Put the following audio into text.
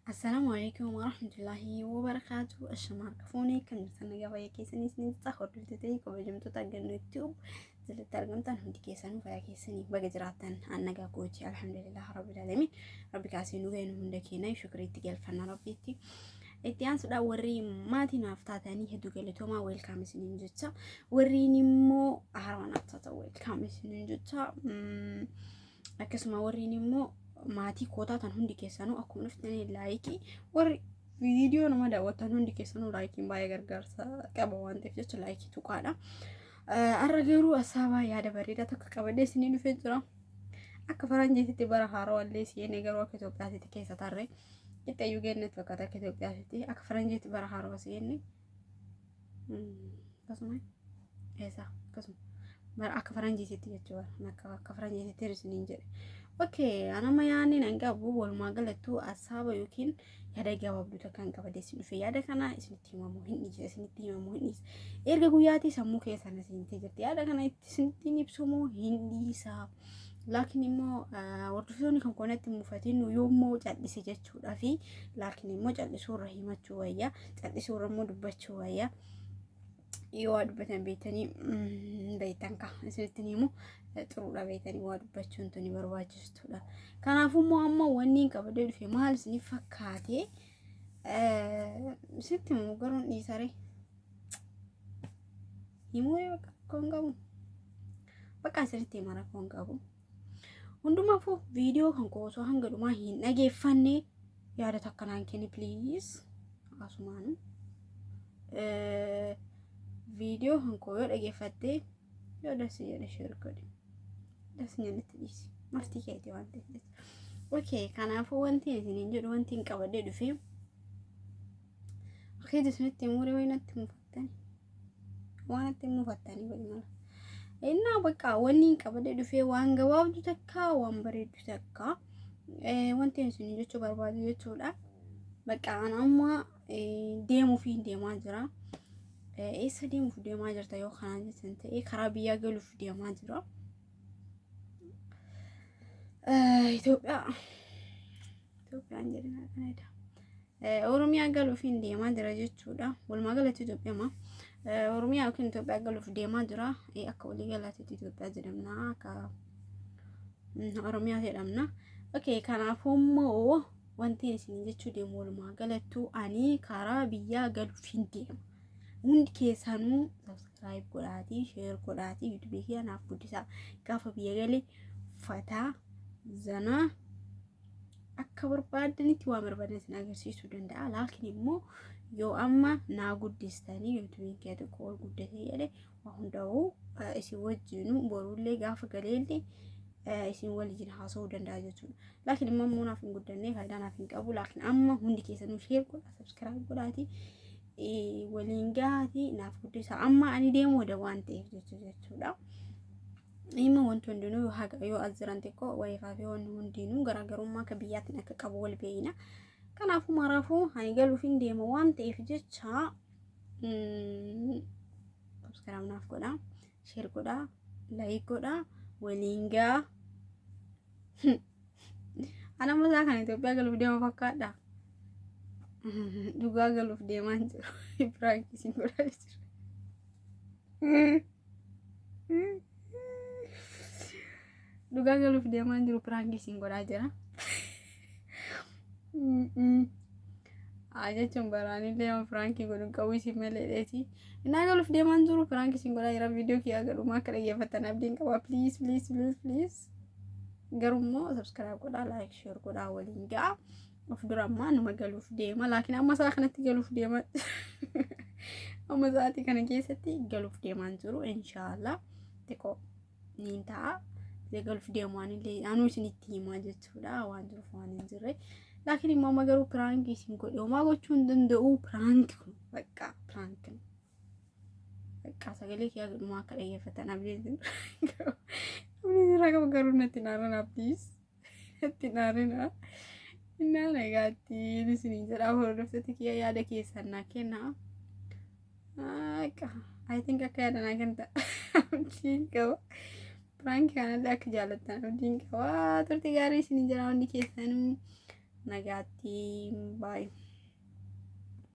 Assalaamu alaikum warahmatullahi wabarakaatu. Ashama harka fuunee kan jirtan nagaa fayyaa keessanii isin jecha hordoftoota kabajamtoota argannu jalatti argamtan hundi keessanuu fayyaa keessanii baga jiraattan an nagaa kooti alhamdulillah rabbil alamin. Rabbi kaasee nu ga'e nu hunda keenya shukriitti galfanna rabbiitti. Itti aansuudhaan warri maatii naaf taatanii hedduu galatoomaa weelkaam isiniin jecha, warriin immoo haarawaa naaf taatan weelkaam isiniin jecha, akkasuma warriin immoo maatii koo taatan hundi keessanuu akkuma dhuftanii like, warri viidiyoo nama daawwattan hundi keessanuu likeiin baay'ee gargaarsa qaba waan ta'eef jecha like tuqaadha. Har'a garuu asaabaa yaada bareedaa tokko qabadhee isinii dhufee jira. Akka faranjiititti bara haarawaa seenee garuu akka Itoophiyaatitti keessa tarree qixxeeyyuu geennetti fakkaata. Akka Itoophiyaatitti akka faranjiitti bara haarawaa seenne akkasuma eessa akkasuma bara akka faranjiititti jechuudha, akka faranjiititti isiniin jedhe. Okay, anama yaadni nan qabu walumaa galattuu asaaba yookiin yaada gabaabduu takka hin qabadee isin dhufe. Yaada kana isinitti himamu hin dhiisa, isinitti himamu hin dhiisa. Erga guyyaatii sammuu keessan isinitti jirti. Yaada kana isinitti ibsumoo hin dhiisa. Laakiin immoo hordoftoonni kan koonatti mufatin yoommoo cal'ise jechuudha fi laakiin immoo cal'isuurra himachuu wayya, cal'isuurra immoo dubbachuu wayya. Yoo waa dubbatan beektanii beektan ka isinitti himu xuruudha, beektanii waa dubbachuun tuni barbaachistuudha. Kanaafuu immoo amma wanni hin qabadee dhufe maal isiniif fakkaate? Isinitti himu garuu hin dhiisare. Himuu bakka rakkoo hin qabu. Bakka asirratti hima rakkoo hin qabu. Hundumaafuu viidiyoo kan koo osoo hanga dhumaa hin dhageeffanne yaada takka naan kenni please. Asumaanu. Viidiyoo kan koo yoo dhageeffatte, yoo dasi jedhe share godhi. Dasi jedhetti dhiisi. Maftii keeti waan ta'eef. Okay, kanaafuu wanti isiniin jedhu, wanti hin qabadhee dhufe. Akkeetti isinitti himuu wayii natti mufattani. Waan natti mufattanii godhi mala. Innaa bakka wanni hin qabadhee dhufee waan gabaabdu takka, waan bareeddu takka, wanti isin jechuu barbaadu jechuudha. Bakka an amma deemuuf hin deemaa jira. Eessa deemuuf deemaa jirta yoo kanaan jettan ta'e, karaa biyyaa galuuf deemaa jira. Itoophiyaa. Itoophiyaan jedhina kanadha. Oromiyaa galuuf hin deemaa jira jechuudha. Walumaa galatti Itoophiyaa Oromiyaa yookiin Itoophiyaa galuuf deemaa jira. Akka walii galaatti Itoophiyaa jedhamna. Akka Oromiyaa jedhamna. Okay, kanaafuu immoo wanti isin jechuu deemu walumaa galattuu ani karaa biyyaa galuuf hin deema. Hundi keessanuu subscribe godhaatii, share godhaatii, YouTube kiyya naaf guddisaa. Gaafa biyya galee fataa zanaa akka barbaadanitti waan barbaadan isin agarsiisuu danda'a. Laakiin immoo yoo amma naa guddistanii YouTubeiin kee tokko ol guddatee jedhe, waa hundaa'uu isin wajjinuu borullee gaafa galeellee isin waliin haasa'uu danda'a jechuudha. Laakiin immoo ammoo naaf hin guddannee faayidaa naaf hin qabu. Laakiin amma hundi keessanuu share godhaa, subscribe godhaatii waliin gahaatii naaf guddisa. Amma ani deemuu oda waan ta'eef jechuudha. Dhimma wanti hundinuu haga yoo as jiran xiqqoo wayiifaa fi wanni hundinuu garaagarummaa akka biyyaatiin akka qabu wal beeyna. Kanaafuu maraafuu ani galuuf hin deema waan ta'eef jecha subscribe naaf godhaa, share godhaa, like godhaa, waliin gaa. Ana masaa kan Itoophiyaa galuuf deema fakkaadha. Dhugaa galuuf deemaa hin jiru. Prank isin godhaa jira. Dhugaa galuuf deemaa hin jiru, prank isin godhaa jira. Haa jechuun baraanillee yoo prank godhu qabu isin malee dheeti. Innaa galuuf deemaa hin jiru, prank isin godhaa jira. Viidiyoo kiyyaa gadhumaa akka dhaggeeffattan abdiin qaba. Please, please, please, please. Garuu immoo subscribe godhaa, like, share godhaa, waliin ga'a. Of dura ammaa numa galuuf deema. Laakiin amma isaa kanatti galuuf deema. Amma sa'aatii kana keessatti galuuf deemaa hin jiru. Inshaallah xiqqoo niin ta'a. Galuuf deemu waan illee anuu isinitti himaa jechuudha. Waan jiruuf waan hin jirre. Laakiin immoo amma garuu prank isin godhe homaa gochuu hin danda'u. Prank kun bakka prank. Bakka sagalee kiyyaa gadhumaa akka dhaggeeffatan abdiin irraa qaba, garuu natti naarana please. Natti naarina. Innaa nagaatti isiniin jedhaa, hordoftoota kiyya, yaada keessan naa kennaa. Akka I think akka yaada naa kennita abdiin qaba. Prank kanallee akka jaallattan abdiin qaba. Turtii gaarii isiniin jedhaa hundi keessanuu. Nagaatti, baay'ee.